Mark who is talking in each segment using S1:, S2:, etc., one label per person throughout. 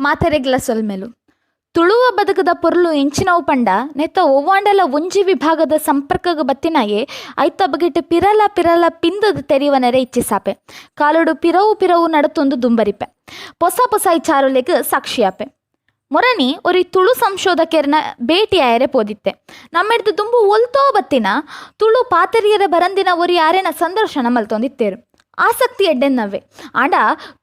S1: ಮಾತೆರೆಗ್ಲ ಸೊಲ್ಮೆಲು. ತುಳುವ ಬದುಕುದ ಪೊರ್ಲು ಎಂಚಿನವು ಪಂಡ ನೆತ್ತ ಒವ್ವಾಂಡಲ ಒಂಜಿ ವಿಭಾಗದ ಸಂಪರ್ಕಗ್ ಬತ್ತಿನಾಯೆ ಐತ ಬಗೆಟ್ ಪಿರಲ ಪಿರಲ ಪಿಂದದ್ ತೆರಿವನೆರೆ ಇಚ್ಛಿಸಾಪೆ. ಕಾಲೊಡು ಪಿರವು ಪಿರವು ನಡತೊಂದು ದುಂಬರಿಪೆ. ಪೊಸ ಪೊಸ ಇಚಾರೊಲೆಗ್ ಸಾಕ್ಷಿಯಾಪೆ. ಮೊರನಿ ಒರಿ ತುಳು ಸಂಶೋಧಕೆರ್ನ ಭೇಟಿ ಆಯೆರೆ ಪೋದಿತ್ತೆ. ನಮ್ಮೆಡ್ದ್ ದುಂಬು ಒಲ್ತೋ ಬತ್ತಿನ ತುಳು ಪಾತೆರಿಯೆರೆ ಬರಂದಿನ ಒರಿ ಆರೆನ ಸಂದರ್ಶನ ಮಲ್ತೊಂದಿತ್ತೆರ್. ಆಸಕ್ತಿ ಎಡ್ಡೆನ್ನವ್ವೆ. ಆಂಡ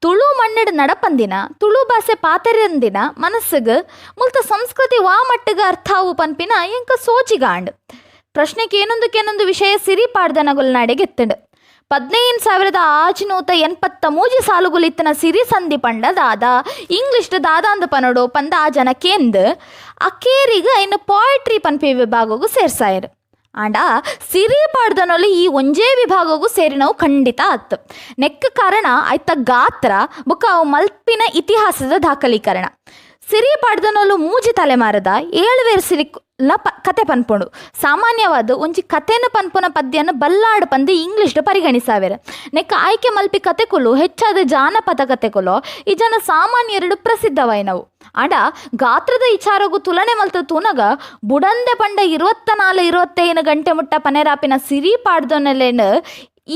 S1: ತುಳು ಮಣ್ಣೆಡ್ ನಡಪಂದಿನ, ತುಳು ಬಾಸೆ ಪಾತೆರಂದಿನ ಮನಸ್ಸುಗ್ ಮುಲ್ತ ಸಂಸ್ಕೃತಿ ವಾ ಮಟ್ಟಗ್ ಅರ್ಥ ಆವು ಪನ್ಪಿನ ಎಂಕ್ ಸೋಜಿಗ ಆಂಡ್. ಪ್ರಶ್ನೆ ಕೇನೊಂದು ಕೇನೊಂದು ವಿಷಯ ಸಿರಿ ಪಾಡ್ದನಗುಲ್ನಾಡೆಗ್ ಎತ್ತುಂಡು. 15,683 ಸಾಲುಗುಲು ಇತ್ತಿನ ಸಿರಿ ಸಂಧಿ ಪಂಡ ದಾದ, ಇಂಗ್ಲಿಷ್ಡ್ ದಾದಾಂದ್ ಪನೊಡು ಪಂದ್ ಆ ಜನ ಕೇಂದ್ ಅಕೇರಿಗ್ ಐನ್ ಪೊಯೆಟ್ರಿ ಪನ್ಪಿ ವಿಭಾಗೊಗು ಸೇರ್ಸಾಯೆರ್. ಆಂಡ ಸಿರಿ ಪಾಡ್ದನೊಲು ಈ ಒಂಜೇ ವಿಭಾಗೊಗು ಸೇರಿನವು ಖಂಡಿತ ಅತ್ತ್. ನೆಕ್ಕ್ ಕಾರಣ ಐತ ಗಾತ್ರ ಬೊಕ್ಕ ಅವು ಮಲ್ಪಿನ ಇತಿಹಾಸದ ದಾಖಲೀಕರಣ. ಸಿರಿ ಪಾಡ್ದನೊಲು ಮೂಜಿ ತಲೆಮಾರದ ಏಳುವೇರ್ ಸಿರಿಕ್ಲ ಕತೆ ಪನ್ಪುಂಡು. ಸಾಮಾನ್ಯವಾದ್ ಒಂಜಿ ಕತೆನ್ ಪನ್ಪುನ ಪದ್ಯನ್ ಬಲ್ಲಾಡ್ ಪಂದ್ ಇಂಗ್ಲಿಷ್ಡ್ ಪರಿಗಣಿಸಾವೆರ್. ನೆಕ್ಕ್ ಆಯ್ಕೆ ಮಲ್ಪಿ ಕತೆಕುಲು ಹೆಚ್ಚಾದ್ ಜಾನಪದ ಕತೆಕುಲು ಈ ಜನ ಸಾಮಾನ್ಯೆರೆಡ್ ಪ್ರಸಿದ್ಧವಾಯಿನವು. ಆಂಡ ಗಾತ್ರದ ಇಚಾರೊಗು ತುಲನೆ ಮಲ್ತ್ ತೂನಗ ಬುಡಂದೆ ಪಂಡ 24 25 ಗಂಟೆ ಮುಟ್ಟ ಪನೆರಾಪಿನ ಸಿರಿ ಪಾಡ್ದನೊಲೆನ್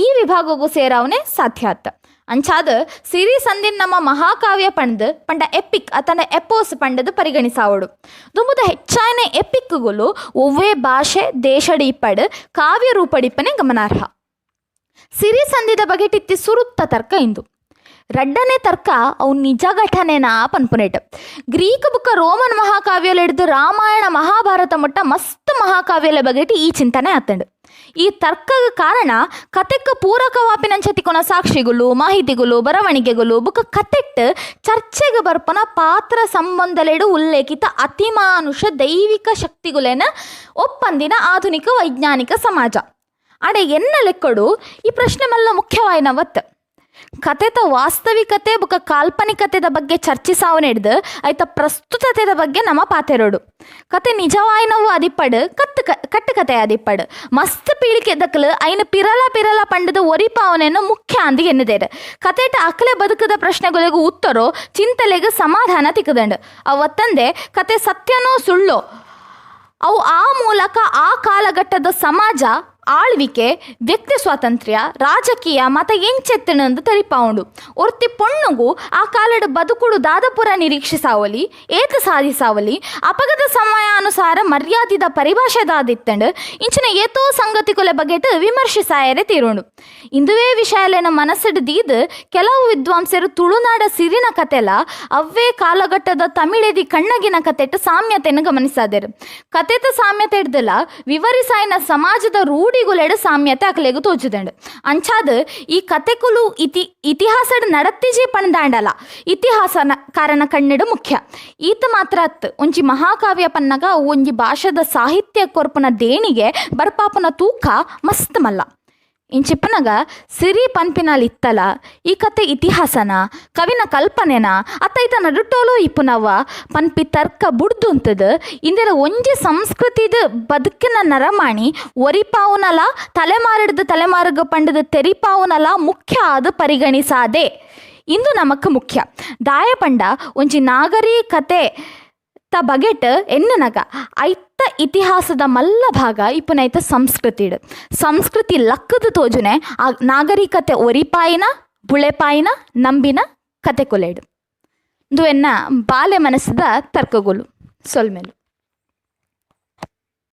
S1: ಈ ವಿಭಾಗೊಗು ಸೇರಾವನೆ ಸಾಧ್ಯ ಅತ್ತ್. ಅಂಚಾದ್ ಸಿರಿ ಸಂಧಿನ್ ನಮ್ಮ ಮಹಾಕಾವ್ಯ ಪಂಡ್ ಪಂಡ ಎಪಿಕ್ ಅತಂಡ ಎಪೋಸ್ ಪಂಡದ್ ಪರಿಗಣಿಸಾವೊಡು. ದುಂಬುದ ಹೆಚ್ಚಾಯಿನ ಎಪಿಕ್ಗುಲು ಒವ್ವೇ ಭಾಷೆ ದೇಶಡ್ ಇಪ್ಪಡ್ ಕಾವ್ಯ ರೂಪಡಿಪ್ಪನೆ ಗಮನಾರ್ಹ. ಸಿರಿ ಸಂಧಿದ ಬಗೆಟಿತ್ತಿ ಸುರುತ್ತ ತರ್ಕ ಇಂದು. ರಡ್ಡನೆ ತರ್ಕ ಅವು ನಿಜ ಘಟನೆನಾ ಪನ್ಪುನೆಟ್. ಗ್ರೀಕ್ ಬುಕ್ಕ ರೋಮನ್ ಮಹಾಕಾವ್ಯಲೆಡ್ದ್ ರಾಮಾಯಣ ಮಹಾಭಾರತ ಮುಟ್ಟ ಮಸ್ತ್ ಮಹಾಕಾವ್ಯಲೆ ಬಗೆಟ್ ಈ ಚಿಂತನೆ ಆತ್ಂಡ್. ಈ ತರ್ಕಗ್ ಕಾರಣ ಕತೆಕ್ ಪೂರಕವಾಪಿನಂಚ ತಿಕ್ಕುನ ಸಾಕ್ಷಿಗುಲು, ಮಾಹಿತಿಗುಲು, ಬರವಣಿಗೆಗುಲು ಬುಕ್ಕ ಕತೆಟ್ ಚರ್ಚೆಗ್ ಬರ್ಪುನ ಪಾತ್ರ ಸಂಬಂಧಲೆಡ್ ಉಲ್ಲೇಖಿತ ಅತಿಮಾನುಷ ದೈವಿಕ ಶಕ್ತಿಗುಲೆನ ಒಪ್ಪಂದಿನ ಆಧುನಿಕ ವೈಜ್ಞಾನಿಕ ಸಮಾಜ. ಆಂಡ ಎನ್ನ ಲೆಕ್ಕಡು ಈ ಪ್ರಶ್ನೆ ಮಲ್ಲ ಮುಖ್ಯವಾಯಿನವತ್ತ್. ಕತೆತ ವಾಸ್ತವಿಕತೆ ಬುಕ್ಕ ಕಾಲ್ಪನಿಕತೆದ ಬಗ್ಗೆ ಚರ್ಚಿಸಾವನೆಡ್ದ್ ಐತ ಪ್ರಸ್ತುತತೆದ ಬಗ್ಗೆ ನಮ ಪಾತೆರೊಡು. ಕತೆ ನಿಜವಾಯಿನವು ಆದಿಪ್ಪಡ್ ಕತ್ತ್ ಕಟ್ಟುಕತೆ ಆದಿಪ್ಪಡ್ ಮಸ್ತ್ ಪೀಳಿಗೆದಕ್ಲ್ ಐನ್ ಪಿರಲ ಪಿರಲ ಪಂಡ್ದ್ ಒರಿಪಾವನೆನ್ ಮುಖ್ಯ ಅಂದ್ ಎನ್ನುದೆರ್. ಕತೆಟ್ ಅಕ್ಲೆ ಬದುಕುದ ಪ್ರಶ್ನೆಗುಲೆಗ್ ಉತ್ತರೊ ಚಿಂತಲೆಗ್ ಸಮಾಧಾನ ತಿಕ್ಕುದಂಡ್. ಅವತ್ತಂದೆ ಕತೆ ಸತ್ಯನೋ ಸುಳ್ಳೋ ಅವು ಆ ಮೂಲಕ ಆ ಕಾಲಘಟ್ಟದ ಸಮಾಜ, ಆಳ್ವಿಕೆ, ವ್ಯಕ್ತಿ ಸ್ವಾತಂತ್ರ್ಯ, ರಾಜಕೀಯ ಮಾತ ಎಂಚೆತ್ತುಂಡು ತೆರಿಪಾವುಂಡು. ಒರ್ತಿ ಪೊಣ್ಣುಗು ಆ ಕಾಲಡ್ ಬದುಕುಡು ದಾದಪುರ ನಿರೀಕ್ಷಿಸಾವೊಲಿ, ಏತ್ ಸಾಧಿಸಾವೊಲಿ, ಅಪಗದ ಸಮಯಾನುಸಾರ ಮರ್ಯಾದಿದ ಪರಿಭಾಷೆ ದಾದಿತ್ತಂಡ್ ಇಂಚಿನ ಏತೋ ಸಂಗತಿಕುಲೆ ಬಗೆಟ್ ವಿಮರ್ಶಿಸಾಯೆರೆ ತೀರುಂಡು. ಇಂದುವೇ ವಿಷಯಲೆನ ಮನಸ್ಸುಡ್ ದೀದ್ ಕೆಲವು ವಿದ್ವಾಂಸರು ತುಳುನಾಡ ಸಿರಿನ ಕತೆಲ ಅವ್ವೇ ಕಾಲಘಟ್ಟದ ತಮಿಳೆದಿ ಕಣ್ಣಗಿನ ಕತೆಟ್ ಸಾಮ್ಯತೆನ್ ಗಮನಿಸಾದೆರ್. ಕತೆತ ಸಾಮ್ಯತೆಡ್ದಲ ವಿವರಿಸಾಯಿನ ಸಮಾಜದ ರೂಢಿಗುಲೆಡ್ ಸಾಮ್ಯತೆ ಅಕ್ಲೆಗ್ ತೋಜುದಂಡ್. ಅಂಚಾದ್ ಈ ಕತೆಕುಲು ಇತಿಹಾಸಡ್ ನಡತಿಜಿ ಪಂದಾಂಡಲ ಇತಿಹಾಸ ಕಾರಣ ಕಣ್ಣೆಡ್ ಮುಖ್ಯ. ಈತ ಮಾತ್ರ ಅತ್ತ್ ಒಂಜಿ ಮಹಾಕಾವ್ಯ ಪನ್ನಗ ಒಂಜಿ ಭಾಷೆದ ಸಾಹಿತ್ಯ ಕೊರ್ಪುನ ದೇಣಿಗೆ ಬರ್ಪಾಪುನ ತೂಕ ಮಸ್ತ್ ಮಲ್ಲ. ಇಂಚಿಪ್ಪನಗ ಸಿರಿ ಪನ್ಪಿನಾಲ್ ಇತ್ತಲ ಈ ಕತೆ ಇತಿಹಾಸನ ಕವಿನ ಕಲ್ಪನೆನ ಅತ್ತ ಐತ ನಡುಟೋಲೋ ಇಪ್ಪುನವ ಪನ್ಪಿ ತರ್ಕ ಬುಡ್ದುಂತದ್ ಇಂದೆರ ಒಂಜಿ ಸಂಸ್ಕೃತಿದ ಬದುಕಿನ ನರಮಾಣಿ ಒರಿಪಾವುನಲ ತಲೆಮಾರಿಡ್ದ್ ತಲೆಮಾರುಗ್ ಪಂಡ್ದ್ ತೆರಿಪಾವುನಲ ಮುಖ್ಯ ಆದ್ ಪರಿಗಣಿಸಾದೆ ಇಂದು ನಮಕ್ ಮುಖ್ಯ. ದಾಯೆ ಪಂಡ ಒಂಜಿ ನಾಗರಿಕತೆ ತ ಬಗೆಟ್ ಎನ್ನುನಗ ಐತ ಇತಿಹಾಸದ ಮಲ್ಲ ಭಾಗ ಇಪ್ಪುನೈತ ಸಂಸ್ಕೃತಿಡ್. ಸಂಸ್ಕೃತಿ ಲಕ್ಕದ್ ತೋಜುನೆ ಆ ನಾಗರಿಕತೆ ಒರಿಪಾಯಿನ ಬುಳೆಪಾಯಿನ ನಂಬಿನ ಕತೆಕುಲೆಡ್. ಇಂದು ಎನ್ನ ಬಾಲೆ ಮನಸ್ಸುದ ತರ್ಕಗುಲು. ಸೊಲ್ಮೆಲು.